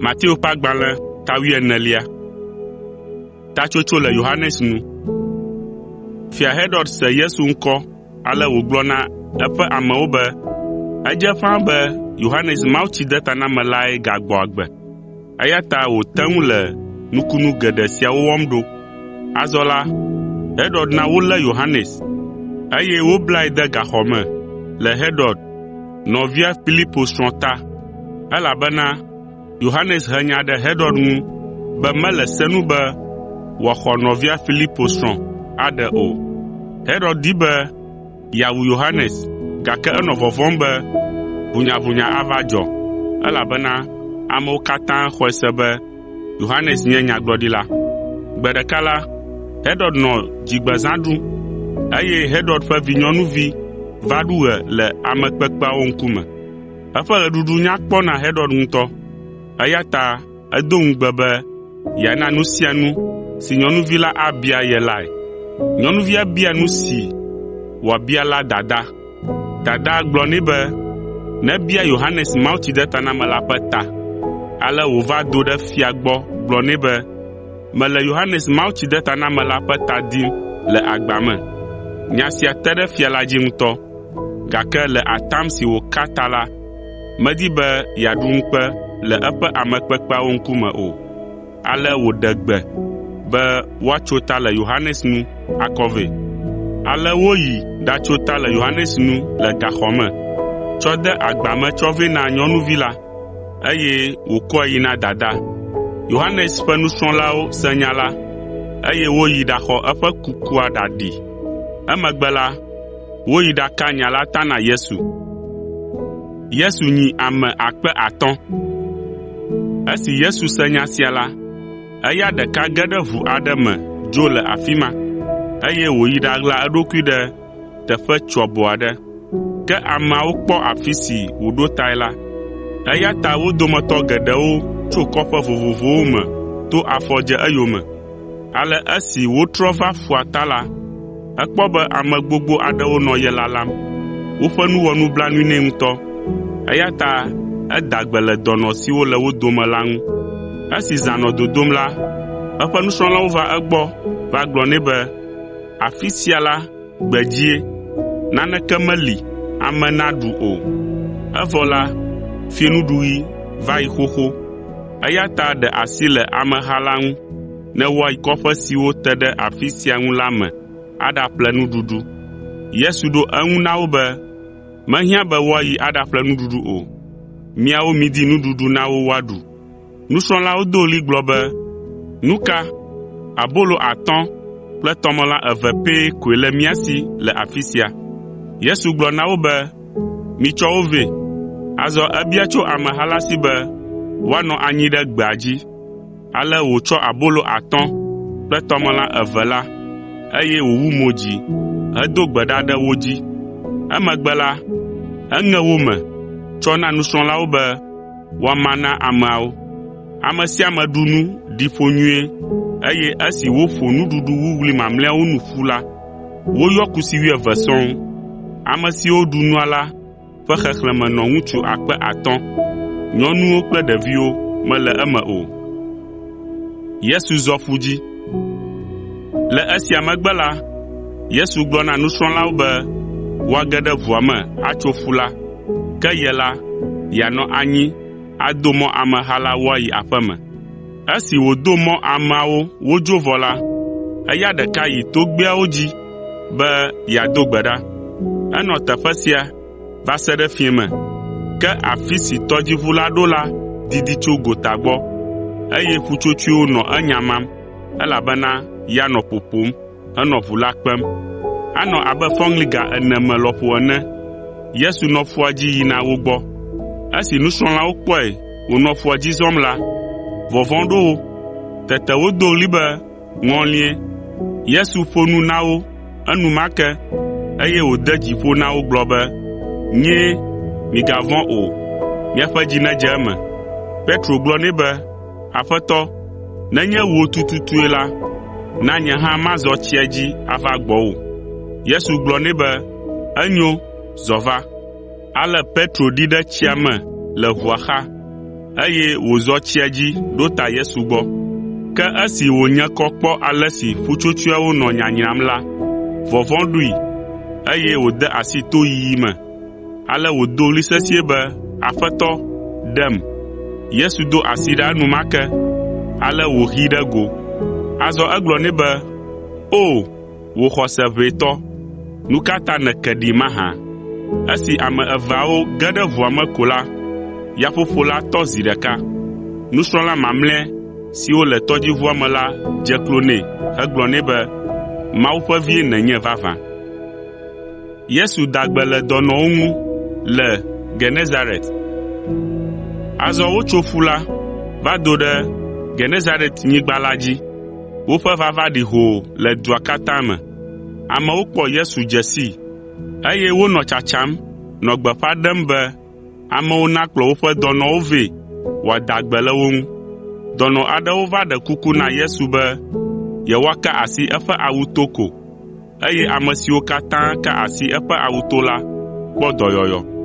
Mateo ƒe agbalẽ ta wuienelia. Fia Herod se Yesu ŋkɔ ale wògblɔ na eƒe amewo be, “Edze ƒãa be Yohanes Mawutsidetanamelae gagbɔ agbe, eya ta wòte ŋu le nukunu geɖe siawo wɔm ɖo.” Azɔ la, Herod na wolé Yohanes, eye woblae de gaxɔ me le Herod, nɔvia Filipo srɔ̃ ta, elabena Yohanes he nya ɖe Herod ŋu be mele se nu be wòaxɔ nɔvia Filipo srɔ̃ aɖe o. Herod di be yeawu Yohanes, gake enɔ vɔvɔ̃m be ʋunyaʋunya ava dzɔ, elabena amewo katã xɔe se be Yohanes nye nyagblɔɖila. Gbe ɖeka la, Herod nɔ dzigbezã ɖum, eye Herod ƒe vinyɔnuvi va ɖu ɣe le ame kpekpeawo ŋkume. Eƒe ɣeɖuɖu nya kpɔ na Herod ŋutɔ, eya ta edo ŋugbe be yeana nu sia nu si nyɔnuvi la abia ye lae. Nyɔnuvia bia nu si wòabia la dadaa. Dadaa gblɔ nɛ be nebia Yohanes Mawutsidetanamela ƒe ta. Ale wòva do ɖe fia gbɔ gblɔ nɛ be, “Mele Yohanes Mawutsidetanamela ƒe ta dim le agba me.” Nya sia te ɖe fia la dzi ŋutɔ, gake le atam si wòka ta la, medi be yeaɖu ŋukpe le eƒe ame kpekpeawo ŋkume o. Ale wòɖe gbe be woatso ta le Yohanes nu akɔ vɛ. Ale woyi ɖatso ta le Yohanes nu le gaxɔ me, tsɔ de agba me tsɔ vɛ na nyɔnuvi la, eye wòkɔe yi na dadaa. Yohanes ƒe nusrɔ̃lawo se nya la, eye woyi ɖaxɔ eƒe kukua ɖaɖi. Emegbe la, woyi ɖaka nya la ta na Yesu. Esi Yesu se nya sia la, eya ɖeka ge ɖe ʋu aɖe me dzo le afi ma, eye wòyi ɖaɣla eɖokui ɖe teƒe tsoabo aɖe. Ke ameawo kpɔ afi si wòɖo tae la, eya ta wo dometɔ geɖewo tso kɔƒe vovovowo me to afɔ dze eyome. Ale esi wotrɔ va ƒua ta la, ekpɔ be ame gbogbo aɖewo nɔ ye lalam. Woƒe nu wɔ nublanui nɛ ŋutɔ, eya ta eda gbe le dɔnɔ siwo le wo dome la ŋu. Esi zã nɔ dodom la, eƒe nusrɔ̃lawo va egbɔ va gblɔ nɛ be, “Afi sia la, gbedzie, naneke meli ame naɖu o, evɔ la, fiẽnuɖuɣi va yi xoxo, eya ta ɖe asi le ameha la ŋu ne woayi kɔƒe siwo te ɖe afi sia ŋu la me aɖaƒle nuɖuɖu.” Yesu ɖo eŋu na wo be, “Mehiã be woayi aɖaƒle nuɖuɖu o. Miawo midi nuɖuɖu na wo woaɖu.” Nusrɔ̃lawo do ɣli gblɔ be, “Nu ka? Abolo atɔ̃ kple tɔmelã eve pɛ koe le mía si le afi sia.” Yesu gblɔ na wo be, “Mitsɔ wo vɛ.” Azɔ ebia tso ameha la si be woanɔ anyi ɖe gbea dzi. Ale wòtsɔ abolo atɔ̃ kple tɔmelã eve la, eye wòwu mo dzi hedo gbe ɖa ɖe wo dzi. Emegbe la, eŋe wo me tsɔ na nusrɔ̃lawo be woama na ameawo. Ame sia ame ɖu nu ɖi ƒo nyuie, eye esi woƒo nuɖuɖu wuwlui mamlɛawo nu ƒu la, woyɔ kusi wuieve sɔŋ. Ame siwo ɖu nua la ƒe xexlẽme nɔ ŋutsu 3000, nyɔnuwo kple ɖeviwo mele eme o. Le esia megbe la, Yesu gblɔ na nusrɔ̃lawo be woage ɖe ʋua me atso ƒu la, ke ye la, yeanɔ anyi ado mɔ ameha la woayi aƒe me. Esi wòdo mɔ ameawo wodzo vɔ la, eya ɖeka yi togbɛawo dzi be yeado gbe ɖa. Enɔ teƒe sia va se ɖe fiẽ me. Ke afi si tɔdziʋu la ɖo la didi tso gota gbɔ, eye ƒutsotsoewo nɔ enyamam, elabena ya nɔ ƒoƒom henɔ ʋu la kpem. Anɔ abe fɔŋli ga ene me lɔƒo ene. Yesu nɔ ƒua dzi yina wo gbɔ. Esi nusrɔ̃lawo kpɔe wònɔ ƒua dzi zɔm la, vɔvɔ̃ ɖo wo. Tete wodo ɣli be, “Ŋɔlie!” Yesu ƒo nu na wo enumake, eye wòde dzi ƒo na wo gblɔ be, “Nyee, migavɔ̃ o, miaƒe dzi nedze eme.” Petro gblɔ nɛ be, “Aƒetɔ, nenye wò tututue la, na nye hã mazɔ tsia dzi ava gbɔwò.” Yesu gblɔ nɛ be, “Enyo, zɔ va.” Ale Petro ɖi ɖe tsia me le ʋua xa. eye wòzɔ tsia dzi ɖo ta Yesu gbɔ. Ke esi wònye kɔ kpɔ ale si ƒutsotsoeawo nɔ nyanyram la, vɔvɔ̃ ɖoe, eye wòde asi toyiyi me. Ale wòdo ɣli sesĩe be, “Aƒetɔ, ɖem!” Yesu do asi ɖa enumake, ale wòhee ɖe go. Azɔ egblɔ nɛ be, “O, wò xɔse ʋɛ tɔ, nu ka ta nèke ɖi mahã?” Esi ame eveawo ge ɖe ʋua me ko la, yaƒoƒo la tɔ zi ɖeka. Nusrɔ̃la mamlɛa siwo le tɔdziʋua me la dze klo nɛ hegblɔ nɛ be, “Mawu ƒe Vie nènye vavã!” Azɔ wotso ƒu la va do ɖe Genesaretnyigba la dzi. Woƒe vava ɖi hoo le dua katã me. Amewo kpɔ Yesu dze sii, eye wonɔ tsatsam nɔ gbeƒã ɖem be amewo nakplɔ woƒe dɔnɔwo vɛ wòada gbe le wo ŋu. Dɔnɔ aɖewo va ɖe kuku na Yesu be yewoaka asi eƒe awu to ko, eye ame siwo katã ka asi eƒe awu to la kpɔ dɔyɔyɔ.